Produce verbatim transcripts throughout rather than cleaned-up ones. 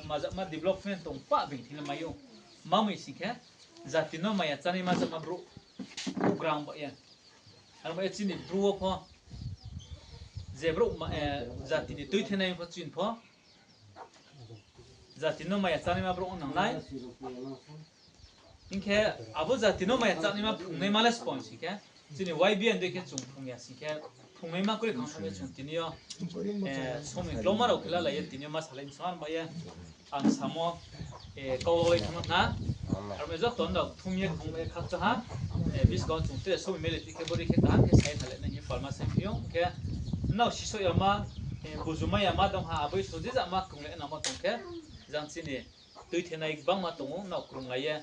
Majama development tong pah being thing le mai ou. Ma mi sing khe, jati no maya chánaima jama brouh, brouh grang ba ye. Aro ba ye chini bru wo pho, je brouh ma, eh, jati ni tuithenai pho chini pho, jati no maya chánaima brouh ong nang nai. Hing khe abo jati no maya chánaima phrungnaima le spon sing khe, chini Y B N dei khe chung phrung ya sing khe, phrungnaima kroi khang thang ye chung tini yo, eh, somoi kloma rao khe lalai ye tini yo ma salai msong ba ye. Ang samo, eh, kau lai thang na. Aro me joto no thum ye khong ye khakchang ha. Eh, buskang chung tre somoi mele ti khe bori khe kaham khe sai thale nai ye palma sai phi ou. Khe nrao siso yama, eh, bujumai yama dong ha, aboi so je jama krung le namo tong khe, jang chini tuithenai gbangma tong ou, nrao krunglai ye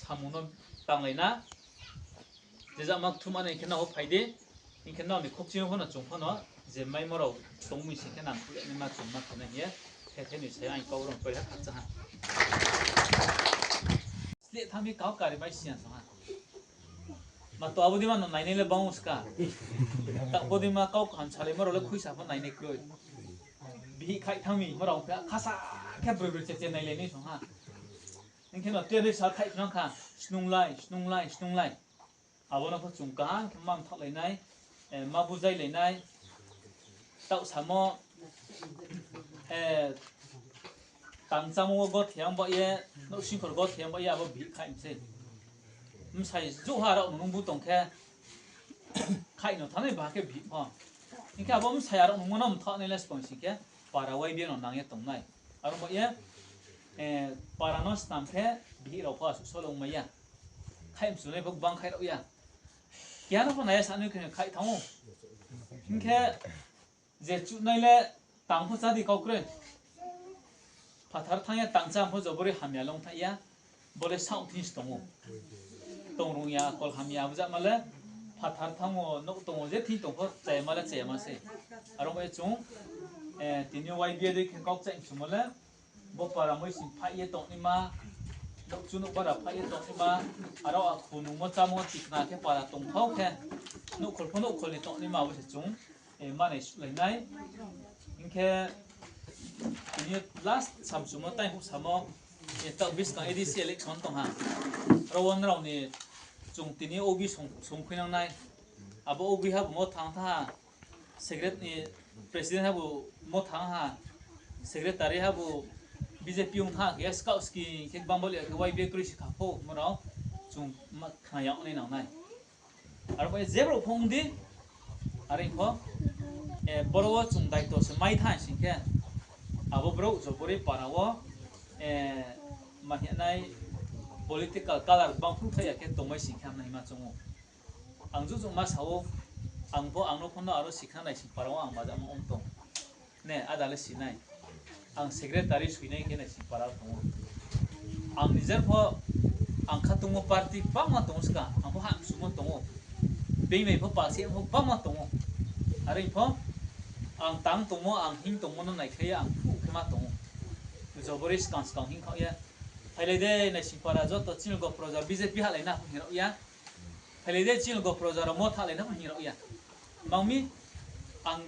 samung no tanglai na. Je jama kthuma nai khe nrao phai di, hing khe nrao ni khokching pho no chung pho no, je maimo rao tong mi sing khe nang khuh le naima chung ma khe nai hing ye, the the ni sai ang kau rao pore ha khakchang ha. Sleh thang mi kau kari bai siyan song ha. Ma to abo dei ma no nainai le bang ska. Taoh bo dei ma kau kaham salaimo rao le khuisa pho nainai kroi. Bihih khaih thang mi mo rao khe khasa khe broi broi che che nailai nai song ha. Hing khe no tre roi sal khaih nang kha, snunglai, snunglai, snunglai. Abo no pho chung kaham khe ma mthaohlai nai, eh, ma bujailai nai. Taoh samo, eh, tang chámo wo gothe yang ba ye, nouhsingkhor gothe yang ba ye, abo bihih khaih mi sei. Bsai jouha rao no nung bu tong khe, khaih no thanai ba khe bihih pho. Hing khe abo bsai rao nungmo no mthaohnai le spon sing khe, para Y B N no nang ye tongnai. Aro ba ye, eh, para no snam khe, bihih rao pho asuh solo ongmai ya. Khaih mchunai pho gbang khaih rao ya. Keha no pho nai ya sanai khe khaih thanng ou. Hing khe je chuhnai le tang pho chá di kau kroi. Phathar thanng ya tang chá pho jobori hamya le ongthaih ya. Bo le saoh thing se tong ou. Tong rung ya, akol hamya, abo jama le phathar thanng ou, nouh tong ou, je thing tong pho chayama le chayama sei. Aro bai chung, eh, tini yo Y B A dei khe kau kchaih mchumo le, bo para moi sing phaih ye tongnaima, nouhchu nouhbara phaih ye tongnaima, aro akhu nungmo chámo tikna khe para tongthao khe, nouhkhol pho nouhkhol ni tongnaima abo se chung, eh, manai suhlai nai. Hing khe, tini yo last samchumo, taiphuh samo, eh, taoh buskang A D C election tong ha. Aro wo nrao ni chung tini yo O B song, songkhuinang nai. Abo O B ha bo mo thanng tha ha. Secret-, eh, president ha bo mo thanng ha. Secretary ha bo B J P ong thanng ha khe, scout scheme khe gbang bali khe Y B A kroi si kha pho, mo rao chung ma khna ya ong nai nang nai. Aro bai je brouh pho ong di, are pho, eh, boro wo chung daito se mai thanng sing khe, abo brouh jobori para wo, eh, ma hing nai political color bang phruh thai ya khe tongmai sing khe hamnai hima chung ou. Ang jugjugma sa ou, ang pho ang no pho no aro sikhna naising para wo ang bajama ong tong. Ne, ada le si nai. Ang secretary soinai khe naising para wo tong ou. Ang nijer pho ang khatungmo party gbangma tong ou ska, ang pho hamsumo tong ou. Being bai pho palsi pho gbangma tong ou. Are pho ang tang tongmo, ang hing tongmo no naikhlai ye ang phuh khe ma tong ou. Jobori skang skang hing khaoh ye. Phailai de naising para joto chini logo proja B J P hahlai na pho hing rao ya. Phailai de chini logo proja rao mo thahlai na pho hing rao ya. Mang mi ang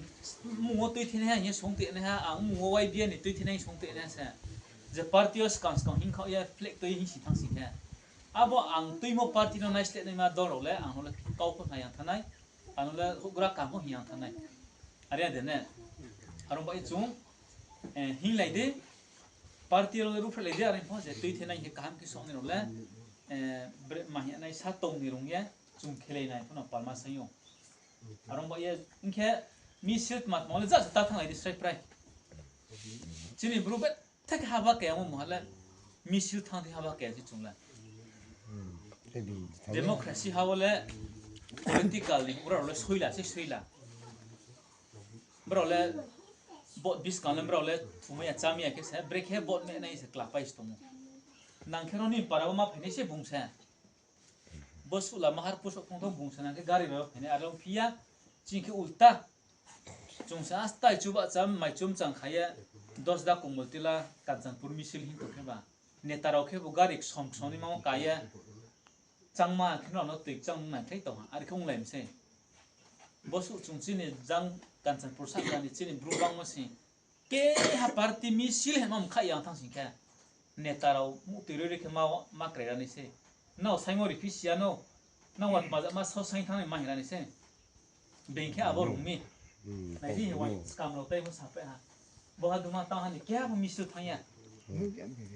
mmung wo tuithenaiha hing ye song te naiha, ang mmung wo Y B A ni tuithenai hing song te naiha se. Je party yo skang skang hing khaoh ye flag tui hing si thanng sing khe, abo ang tuimo party no naisleh naima dol rao le ang no le kau pho hing yang thanng nai, ang no le houhgra kaham pho hing yang thanng nai. Are ya de ne? Aro bai chung, eh, hinglai di, party rao le ruhphrehlai di, are pho je tuithenai khe kaham khe song nai rao le, eh, bre-, ma hing nai sa tong ni rung ye, chung khelai nai pho no palma sai ou. Aro bai ye, hing khe misil tma tma le ja se ta thannglai di srai prai. Chini bru bethe khe haba kaya mo muha le, misil thanng di haba kaya se chung le. Democracy ha wo le political ni brao le soila se soila. Brao le vote buskang le brao le thumai ya chámai ya khe se, brekhe vote me nai se klapai se tong ou. Nang khe ro ni para wo ma phainai se bung se. Bo suhla mahar pusoh phung thong bung se nang khe gari bai wo phainai, are ong phi ya, chini khe ulta. Chung se astai chubahcham, maichum chang kha ye, Dosda, Komoltila, Kanchanpur misil hing tong khe ba. Neta rao khe bo gari ksom ksom ni ma wo ka ye, changma khe nrao no tui kchang nai khlai tong ha, are khe onglai mi sei. Bo suh chung chini jang Kanchanpur sahka ni chini bru bangmo sing. Keha party misil hingmo mkha yang thang sing khe, neta rao muhtui roi roi khe ma, ma krai ra nai se. Nrao saingmo riphi si ya no, nang watmaja ma so saing thanng nai ma hing ra nai se. Being khe abo rung mi. Nai di, wai skam rao tei bo sapai ha. Bo ha duma tang ha ni keha bo misil thanng ya.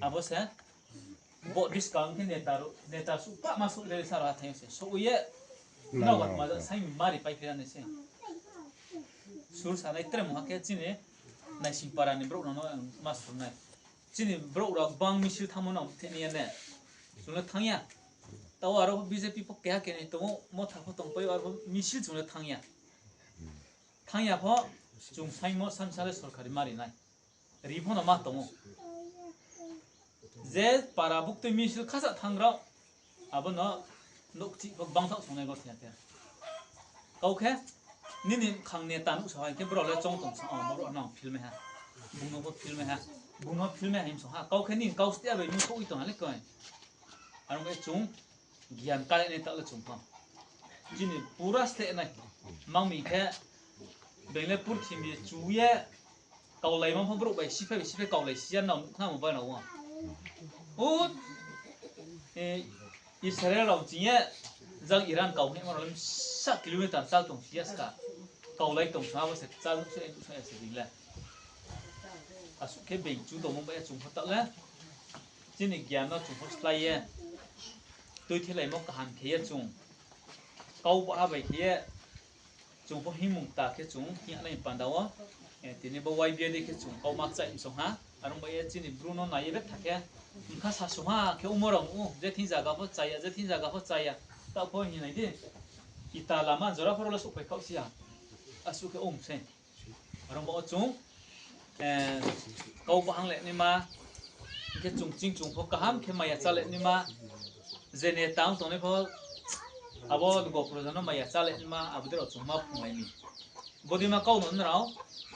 Abo se. Bo buskang khe neta rao, neta suh pah ma suh le sa rao ha thanng se. Suh ye. Nrao watmaja saing ma ripai phi ra nai se. Sur sanai tre mungha khe chini Naisingpara ni brouh rao no ma sur nai. Chini brouh rao gbang misil thanngmo no thik ni ya ne. Chung le thanng ya. Tao aro B J P pho keha kenai tong ou, Motha pho tongpai ou, aro misil chung le thanng ya. Thanng ya pho, chung saingmo sansa le sorkari ma ri nai. Ri pho no ma tong ou. Je para buktui misil khasa thanng rao, abo no nouhkchih pho gbang thaoh songnai gothe ya khe. Kau khe, nini bkhang neta nuhsao hai khe brao le choung tong sa, o, brao nang film ha. Bung no pho film ha. Bung no film ha himsong ha. Kau khe nini kau stia bai nung khouh i tong ha le koi. Aro bai chung, gian kale nai taoh le chung pho. Chini pura sleh nai. Mang mi khe, being le purthimbi chu ye, kaulaimo pho brouh bai siphai bai siphai kaulai si ya nrao nuh khna mobile rao wo. O, e, Israel rao ching ye, jang Iran kau hingmo rao le sa kilometer chal tong si ya ska. Kaulai tong sa abo se chal nuh se, nuh se being le. Asuh khe being chu tongmo bai ye chung pho taoh le. Chini gian no chung pho slái ye. Tuithelaimo kaham khe ye chung. Kau baha bai khe ye. Chung pho hingmung ta khe chung hing nai panda wo. E, tini bo Y B A dei khe chung kau ma kchaih msong ha. Are ong bai ye chini Bru no nai ye betha khe. Bkha sasung ha khe ongmo rao nuh ou. Je thing zaga pho chaya, je thing zaga pho chaya. Taoh pho hing nai di. Ita lama jora pho rao le souhphai khaoh si ya. Asuh khe ong se. Aro bo chung, e, kau bahang le naima, hing khe chung ching chung pho kaham khe maya chá le naima, je neta ong tongnai pho, abo gopro jano maya chá le naima, abo dei rao chung ma phrunglai mi. Bodei ma kau no nrao,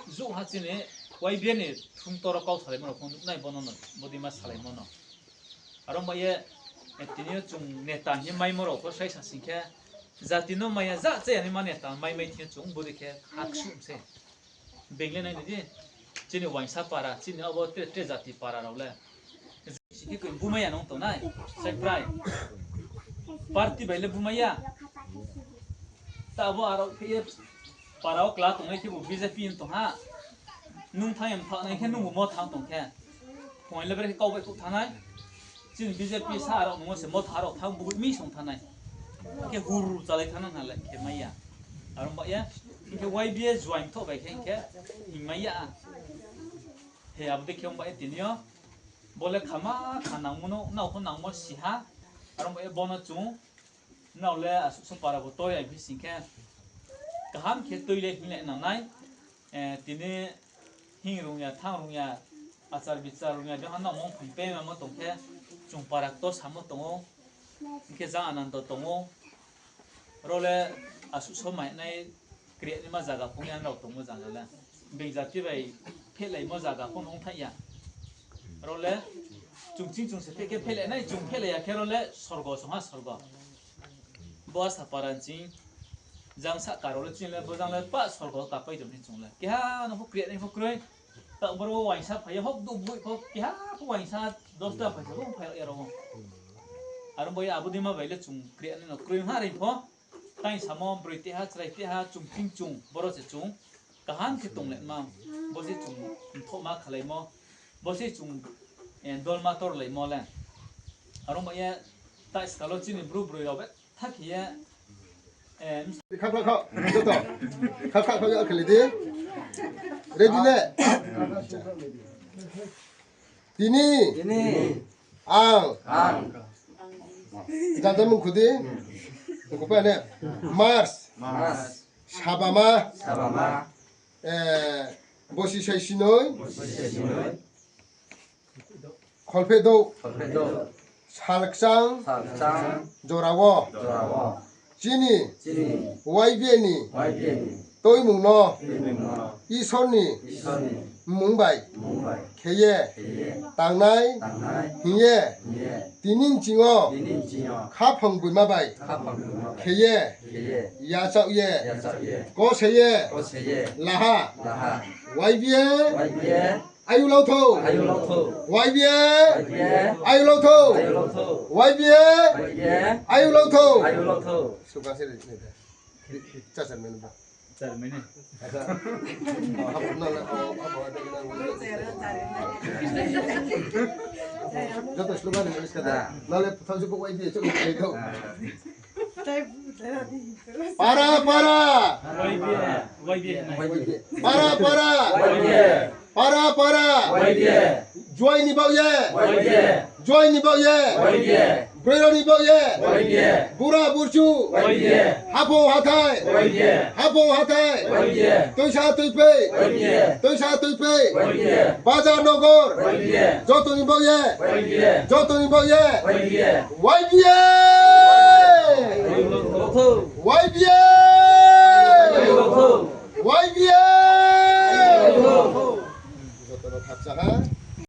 juh ha chini Y B A ni thung toro kau salaimo rao pho nuh nai bono no, bodei ma salaimo no. Aro bai ye, e, tini yo chung neta hing ye maimo rao pho saisa sing khe, jati no maya ja chaya naima neta maimai thing yo chung bodei khe ha ksuh se. Being le nai nai di, chini uaingsa para, chini abo tre, tre jati para rao le. Sing khe koi bumai ya nung tongnai, sai prai. Party bai le bumai ya. Ta abo aro khe ye para wo kla tongnai khe bo B J P hing tong ha. Nung thanng ye mthaoh nai khe nungbu mo thanng tong khe. Phung le bere khe kau bai khouh thanng nai. Chini B J P sa rao nung se Motha rao thanng bu mi song thanng nai. Khe hur chalai thanng nang ha le khe mai ya. Aro bai ye, hing khe Y B A join thoh bai khe hing khe hing mai ya. He abo dei khe ong bai ye tini yo. Bo le khama kha nangmo no, nrao pho nangmo si ha. Aro bai ye bono chung, nrao le asuh so para bo toi ya phi sing khe. Kaham khe toi le hing le nang nai. E, tini hing rung ya, thanng rung ya, achar bichar rung ya, bihang nrao mong phaing pema mo tong khe, chung para ktor samo tong ou, hing khe jang Anando tong ou. Rao le asuh so mai nai, kre naima zaga phung ya nrao tongmo zaga le. Being jati bai phehlaimo zaga pho nung thai ya. Rao le chung ching chung se phe khe phehlai nai, chung phehlai ya khe rao le sorgo song ha sorgo. Bo Asa para ching jang sahka rao le ching le bo jang le pah sorgo kapai tong ni chung le. Keha no pho kre nai pho kroi. Ta boro uaingsa phai ye hok du boi pho keha pho uaingsa dosta phai se bo phai ya rao. Aro bai ye abo dei ma bai le chung kre nai no kroi ha rei pho. Tang samo broi teha, chrai teha, chung ching chung, boro se chung kaham khe tong le ma, bo se chung mthohma khalaimo, bo se chung, e, dolma torlaimo le. Aro bai ye ta skal wo chini Bru broi rao be tha khe ye, e, Kha, kha, kha, joto. Kha, kha, kha, ya khali di. Ready le? Tini. Tini. Ang. Ang. Janja mung khudi. Mung khupa ne. March. March. Sabama. Sabama. Eh, bosi sai sinoi. Bosi sai sinoi. Kholphedouh. Kholphedouh. Salkchang. Salkchang. Jorao. Jorao. Chini. Chini. Y B A ni. Y B A ni. Toimung no. Toimung no. Isor ni. Isor ni. mmung bai khe ye tangnai hing ye, tini nching yo khaphang boima bai khe ye yachaoh ye kose ye la ha. Y B A, ayu lau thou. Y B A, ayu lau thou. Y B A, ayu lau thou. Suka se ri ne de. Chairman ba. Chairman ni. Joto slogan ni list ka da. Nale thang se bo Y B A chouh ni khe kau. Para, para. Para, para. Para, para. Juai ni baoh ye. Juai ni baoh ye. Broi rao ni baoh ye. Bura burchu. Haphung hathai. Haphung hathai. Tuisa tuipei. Tuisa tuipei. Bazar nogor. Joto ni baoh ye. Joto ni baoh ye. Y B A. Y B A. Y B A. Joto no khakchang ha.